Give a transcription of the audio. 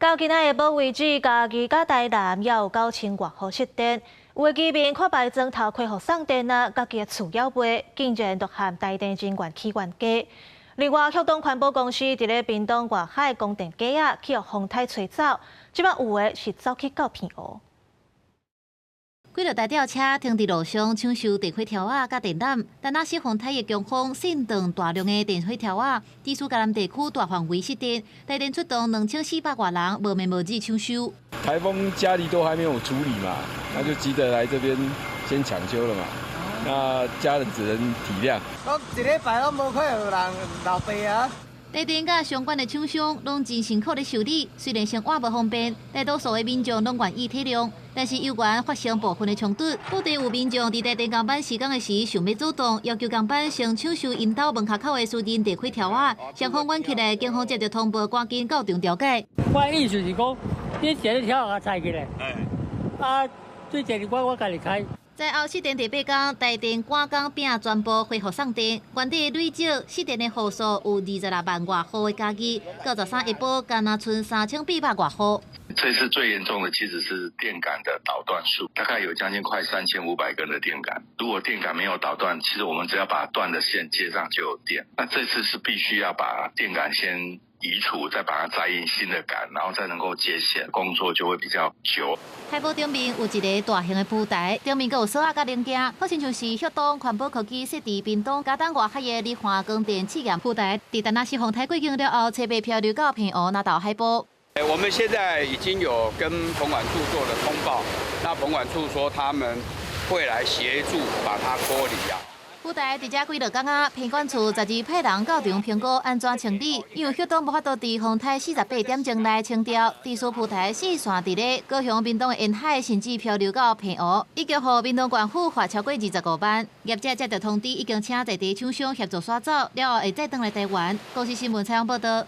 到今仔下晡為止，嘉義佮台南也有9000外戶失電，有的居民看擺磚頭開予送電啊，家己的厝猶賣，竟然就和台電人員起冤家。另外，旭東環保公司佇咧屏東外海光電機仔去予風颱吹走，這擺有的是走去到澎湖。幾落台吊車停佇路上搶修電火柱仔佮電纜，但那時風颱的強風震斷大量的電火柱仔，致使嘉南地區大範圍失電，台電出動2400外人，無眠無日搶修。颱風家裡都還沒有處理嘛，那就急着來這邊先搶修了嘛。那家人只能體諒。講一禮拜攏無看有人落地啊。台電佮相關的廠商攏真辛苦咧修理，雖然生活無方便，大多數的民眾攏願意體諒。但是猶原發生部分的衝突，不斷有民眾佇台電工班施工的時想欲阻擋，要求工班先搶修𪜶兜門跤口的私人電火柱仔，雙方怨起來，警方接到通報，趕緊到場調解。我意思是講，你一个柱仔拆起來，啊，對這個我家己開。在後失電第八工，台電趕工拼全部恢復送電，原底累積失電的戶數有26萬外戶的嘉義，到13下晡，干焦賰3800外戶。這次最嚴重的其實是電桿的導斷數，大概有將近快3500根的電桿。如果電桿沒有導斷，其實我們只要把斷的線接上就有電。那這次是必須要把電桿先移除，再把它再印新的桿，然後再能夠接線，工作就會比較久。海埔頂面有一个大型的浮台，頂面閣有索仔佮零件，好親像是旭東環保科技設佇屏東佳冬外海的日環光電試驗浮台。佇陳那時風颱過境了後，車被漂流到澎湖拿到海埔。我們現在已經有跟澎管處做了通報，那澎管處說他們會來協助把它脫離啊。浮台佇遮幾落工仔，品管處12派人到場評估按怎清理，因為旭東無法度佇風颱48點鐘內清掉，致使浮台四線佇咧高雄屏東的沿海，甚至漂流到澎湖，已經予屏東縣府罰超過25萬。業者接到通知，已經請在地廠商協助徙走，了後會再轉來台灣。公視新聞採訪報導。